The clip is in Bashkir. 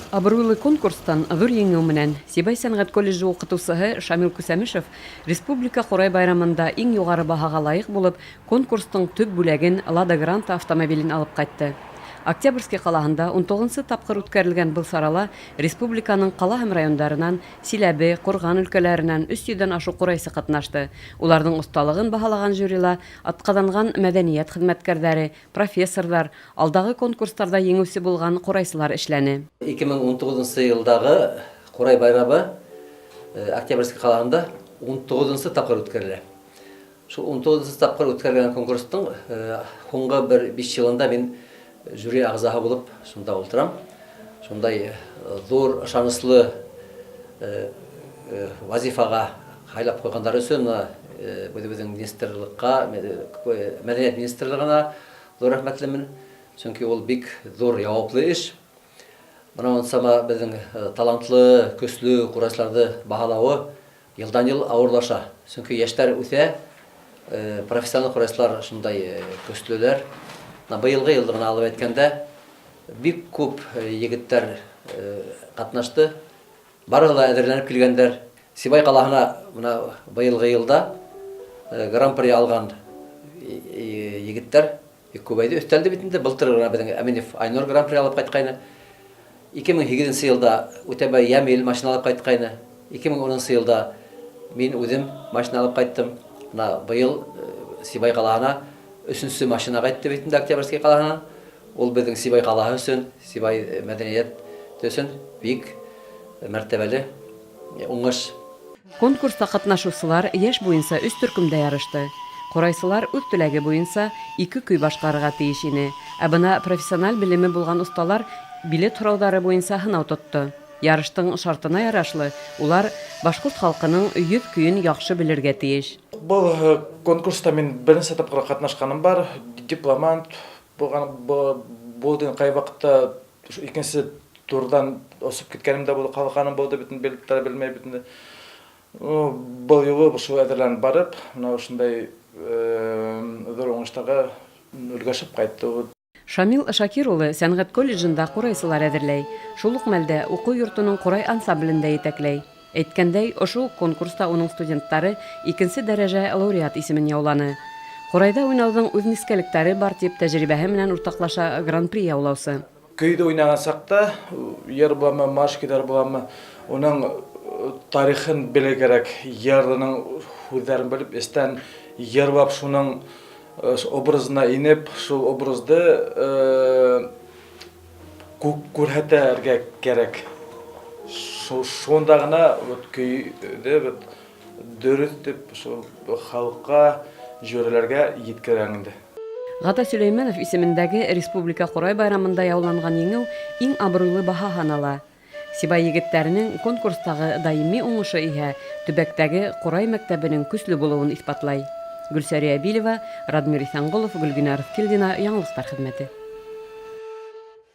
Абруйлы конкурстан ҙур еңеү менән Сибай сәнғәт колледжы уҡытыусыһы Шамил Күсәмешев республика ҡурай байрамында иң юғары баһаға лайыҡ булып, конкурстың төп бүләген Лада Гранта автомобилен алып ҡайтты. Октябрьский ҡалаһында унтуғыҙынсы тапҡыр үткәрелгән был сарала республиканың ҡала һәм райондарынан, Силәбе, Ҡурған өлкәләренән өс йөҙҙән ашыу ҡурайсы ҡатнашты. Уларҙың оҫталығын баһалаған жюрила атҡаҙанған мәҙәниәт хеҙмәткәрҙәре, профессорҙар, алдағы конкурстарҙа еңеүсе булған ҡурайсылар эшләне. 2019 йылдағы Ҡурай байрамы Октябрьский ҡалаһында унтуғыҙынсы тапҡыр үткәрелә. Шул унтуғыҙынсы тапҡыр үткәрелгән конкурстың һуңғы бер биш йылында мин жюри ағзаһы булып шунда ултырам. Шундай ҙур ышаныслы вазифаға һайлап ҡуйғандар өсөн мына үҙебеҙҙең министрлыҡҡа, мәҙәниәт министрлығына ҙур рәхмәтлемен. Сөнки ул бик ҙур яуаплы эш. Бына онсама беҙҙең талантлы, көслө ҡурайсыларҙы баһалауы йылдан-йыл ауырлаша. Сөнки йәштәр үҫә, профессионал ҡурайсылар шундай көслөләр. Бына быйылғы йылды ғына алып әйткәндә, бик күп егеттәр ҡатнашты. Барыһы ла әҙерләнеп килгәндәр. Сибай ҡалаһына бына быйылғы йылда гран-при алған егеттәр бик күбәйҙе, өҫтәлде бит инде. Былтыр ғына беҙҙең Әминев Айнур гран-при алып ҡайтҡайны. 2008 йылда Үтәбай Йәмил машина алып ҡайтҡайны. 2010 йылда мин үҙем машина алып ҡайттым. Бына быйыл Сибай ҡалаһына өсөнсө машина ҡайтты бит инде Октябрьский ҡалаһынан. Ул беҙҙең Сибай ҡалаһы өсөн, Сибай мәҙәниәте өсөн бик мәртәбәле уңыш. Конкурста ҡатнашыусылар йәш буйынса өс төркөмдә ярышты. Ҡурайсылар үҙ теләге буйынса ике көй башҡарырға тейеш ине. Ә бына профессиональ белеме булған оҫталар билет һорауҙары буйынса һынау тотто. Ярыштың шартына ярашлы, улар башҡорт халҡының йөҙ көйөн яҡшы белергә тейеш. Был конкурста мин беренсе тапҡыр ҡатнашҡаным бар. Дипломант булған булды, ҡай ваҡытта икенсе турҙан осоп киткәнем дә булды, ҡалғаным булды, бөтөн билеттар белмәй бит инде. Был юлы шул әҙерләнеп барып, мына ошондай ҙур уңыштарға өлгәшеп ҡайттыҡ. Шамил Шакир улы сәнғәт колледжында ҡурайсылар әҙерләй. Шул уҡ мәлдә уҡыу йортоноң ҡурай ансамблен дә етәкләй. Әйткәндәй, ошо уҡ конкурста уның студенттары икенсе дәрәжә лауреат исемен яуланы. Ҡурайҙа уйнауҙың үҙ нескәлектәре бар, тип тәжрибәһе менән уртаҡлаша гран-при яулаусы. Көйҙө уйнаған саҡта, йыр буламы, марш көйҙәр буламы, уның тарихын белергә кәрәк, йырының һүҙҙәрен белеп, эстән йырлап, шуның образына инеп, шул образды күрһәтергә кәрәк. Шунда ғына вот көйҙө вот дөрөҫ тип шул халыҡҡа, жюриләргә еткерәң инде. Ғата Сөләймәнов исемендәге республика ҡурай байрамында яуланған еңеү иң абруйлы баһа һанала. Сибай егеттәренең конкурстағы даими уңышы иһә төбәктәге ҡурай мәктәбенең көслө булыуын иҫбатлай. Гөлсәрия Билева, Радмир Иҫәнғолов, Гөлгенә Рыҫкилдина, яңылыҡтар хеҙмәте.